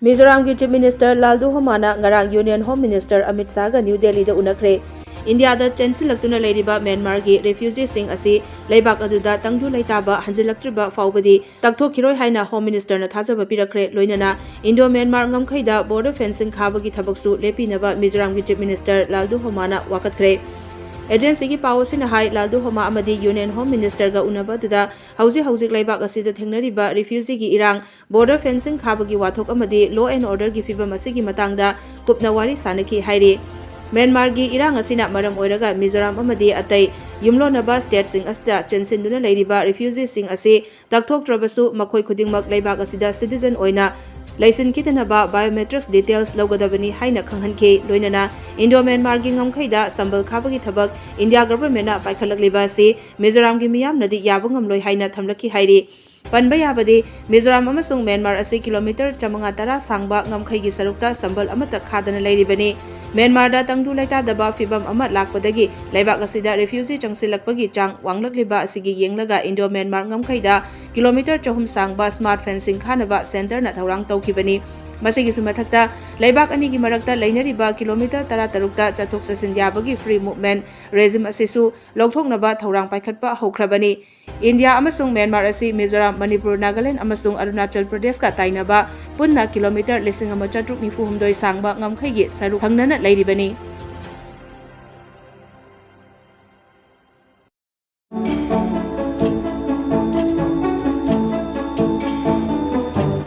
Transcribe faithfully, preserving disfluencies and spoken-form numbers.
ꯃꯤꯖꯣꯔꯥꯝꯒꯤ Chief Minister ꯂꯥꯜꯗꯨ ꯍꯣꯃꯥꯅ ꯉꯔꯥꯡ Union Home Minister Amit ꯁꯥꯍꯒ new ꯗꯦꯜꯂꯤꯗ ꯎꯅꯈ꯭ꯔꯦ꯫ ꯏꯟꯗꯤꯌꯥꯗ ꯆꯦꯟꯁꯤꯜꯂꯛꯇꯨꯅ ꯂꯩꯔꯤꯕ ꯃ꯭ꯌꯥꯟꯃꯥꯔꯒꯤ refugeeꯁꯤꯡ ꯑꯁꯤ ꯂꯩꯕꯥꯛ ꯑꯗꯨꯗ ꯇꯪꯗꯨ ꯂꯩꯇꯥꯕ ꯍꯟꯖꯤꯜꯂꯛꯇ꯭ꯔꯤꯕ ꯐꯥꯎꯕꯗꯤ ꯇꯛꯊꯣꯛꯈꯤꯔꯣꯏ ꯍꯥꯏꯅ Home Ministerꯅ ꯊꯥꯖꯕ ꯄꯤꯔꯛꯈ꯭ꯔꯦ꯫ ꯂꯣꯏꯅꯅ Indo-Myanmar ꯉꯝꯈꯩꯗ border fencing ꯈꯥꯕꯒꯤ ꯊꯕꯛꯁꯨ ꯂꯦꯞꯄꯤꯅꯕ ꯃꯤꯖꯣꯔꯥꯝꯒꯤ Chief Minister ꯂꯥꯜꯗꯨ ꯍꯣꯃꯥꯅ ꯋꯥꯀꯠꯈ꯭ꯔꯦ꯫ Agencyꯒꯤ ꯄꯥꯎ ꯑꯁꯤꯅ ꯍꯥꯏ, ꯂꯥꯜꯗꯨ ꯍꯣꯃꯥ ꯑꯃꯗꯤ Union Home Ministerꯒ ꯎꯅꯕ ꯑꯗꯨꯗ ꯍꯧꯖꯤꯛ ꯍꯧꯖꯤꯛ ꯂꯩꯕꯥꯛ ꯑꯁꯤꯗ ꯊꯦꯡꯅꯔꯤꯕ refugeeꯒꯤ ꯏꯔꯥꯡ, border fencing ꯈꯥꯕꯒꯤ ꯋꯥꯊꯣꯛ ꯑꯃꯗꯤ law and orderꯒꯤ ꯐꯤꯕꯝ ꯑꯁꯤꯒꯤ ꯃꯇꯥꯡꯗ ꯀꯨꯞꯅ ꯋꯥꯔꯤ ꯁꯥꯅꯈꯤ ꯍꯥꯏꯔꯤ꯫ ꯃ꯭ꯌꯥꯟꯃꯥꯔꯒꯤ ꯏꯔꯥꯡ ꯑꯁꯤꯅ ꯃꯔꯝ ꯑꯣꯏꯔꯒ ꯃꯤꯖꯣꯔꯥꯝ ꯑꯃꯗꯤ ꯑꯇꯩ ꯌꯨꯝꯂꯣꯟꯅꯕ stateꯁꯤꯡ ꯑꯁꯤꯗ ꯆꯦꯟꯁꯤꯟꯗꯨꯅ ꯂꯩꯔꯤꯕ refugeeꯁꯤꯡ ꯑꯁꯤ ꯇꯛꯊꯣꯛꯇ꯭ꯔꯕꯁꯨ ꯃꯈꯣꯏ ꯈꯨꯗꯤꯡꯃꯛ ꯂꯩꯕꯥꯛ ꯑꯁꯤꯗ citizen ꯑꯣꯏꯅ ꯂꯩꯁꯤꯟꯈꯤꯗꯅꯕ biometrics details ꯂꯧꯒꯗꯕꯅꯤ ꯍꯥꯏꯅ ꯈꯪꯍꯟꯈꯤ꯫ ꯂꯣꯏꯅꯅ Indo-Myanmarꯒꯤ ꯉꯝꯈꯩꯗ ꯁꯝꯕꯜ ꯈꯥꯕꯒꯤ ꯊꯕꯛ India governmentꯅ ꯄꯥꯏꯈꯠꯂꯛꯂꯤꯕ ꯑꯁꯤ ꯃꯤꯖꯣꯔꯥꯝꯒꯤ ꯃꯤꯌꯥꯝꯅꯗꯤ ꯌꯥꯕ ꯉꯝꯂꯣꯏ ꯍꯥꯏꯅ ꯊꯝꯂꯛꯈꯤ ꯍꯥꯏꯔꯤ꯫ ꯄꯟꯕ ꯌꯥꯕꯗꯤ, ꯃꯤꯖꯣꯔꯥꯝ ꯑꯃꯁꯨꯡ ꯃ꯭ꯌꯥꯟꯃꯥꯔ ꯑꯁꯤ kilometre ꯆꯥꯃꯉꯥ ꯇꯔꯥ ꯁꯥꯡꯕ ꯉꯝꯈꯩꯒꯤ ꯁꯔꯨꯛꯇ ꯁꯝꯕꯜ ꯑꯃꯠꯇ ꯈꯥꯗꯅ ꯂꯩꯔꯤꯕꯅꯤ꯫ ꯃ꯭ꯌꯥꯟꯃꯥꯔꯗ ꯇꯪꯗꯨ ꯂꯩꯇꯥꯗꯕ ꯐꯤꯕꯝ ꯑꯃ ꯂꯥꯛꯄꯗꯒꯤ ꯂꯩꯕꯥꯛ ꯑꯁꯤꯗ refugee ꯆꯪꯁꯤꯜꯂꯛꯄꯒꯤ ꯆꯥꯡ ꯋꯥꯡꯂꯛꯂꯤꯕ ꯑꯁꯤꯒꯤ ꯌꯦꯡꯂꯒ Indo-Myanmar ꯉꯝꯈꯩꯗ kilometre ꯆꯍꯨꯝ ꯁꯥꯡꯕ smart fencing ꯈꯥꯅꯕ centreꯅ ꯊꯧꯔꯥꯡ ꯇꯧꯈꯤꯕꯅꯤ꯫ ꯃꯁꯤꯒꯤꯁꯨ ꯃꯊꯛꯇ, ꯂꯩꯕꯥꯛ ꯑꯅꯤꯒꯤ ꯃꯔꯛꯇ ꯂꯩꯅꯔꯤꯕ kilometre ꯇꯔꯥ ꯇꯔꯨꯛꯇ ꯆꯠꯊꯣꯛ ꯆꯠꯁꯤꯟ ꯌꯥꯕꯒꯤ free movement regime ꯑꯁꯤꯁꯨ ꯂꯧꯊꯣꯛꯅꯕ ꯊꯧꯔꯥꯡ ꯄꯥꯏꯈꯠꯄ ꯍꯧꯈ꯭ꯔꯕꯅꯤ꯫ ꯏꯟꯗꯤꯌꯥ ꯑꯃꯁꯨꯡ ꯃ꯭ꯌꯥꯟꯃꯥꯔ ꯑꯁꯤ ꯃꯤꯖꯣꯔꯥꯝ, ꯃꯅꯤꯄꯨꯔ, ꯅꯥꯒꯥꯂꯦꯟ ꯑꯃꯁꯨꯡ ꯑꯔꯨꯅꯥꯆꯜ ꯄ꯭ꯔꯗꯦꯁꯀ ꯇꯥꯏꯅꯕ ꯄꯨꯟꯅ kilometre ꯂꯤꯁꯤꯡ ꯑꯃ ꯆꯥꯇ꯭ꯔꯨꯛ ꯅꯤꯐꯨ ꯍꯨꯝꯗꯣꯏ ꯁꯥꯡꯕ ꯉꯝꯈꯩꯒꯤ ꯁꯔꯨꯛ ꯊꯪꯅꯅ ꯂꯩꯔꯤꯕꯅꯤ꯫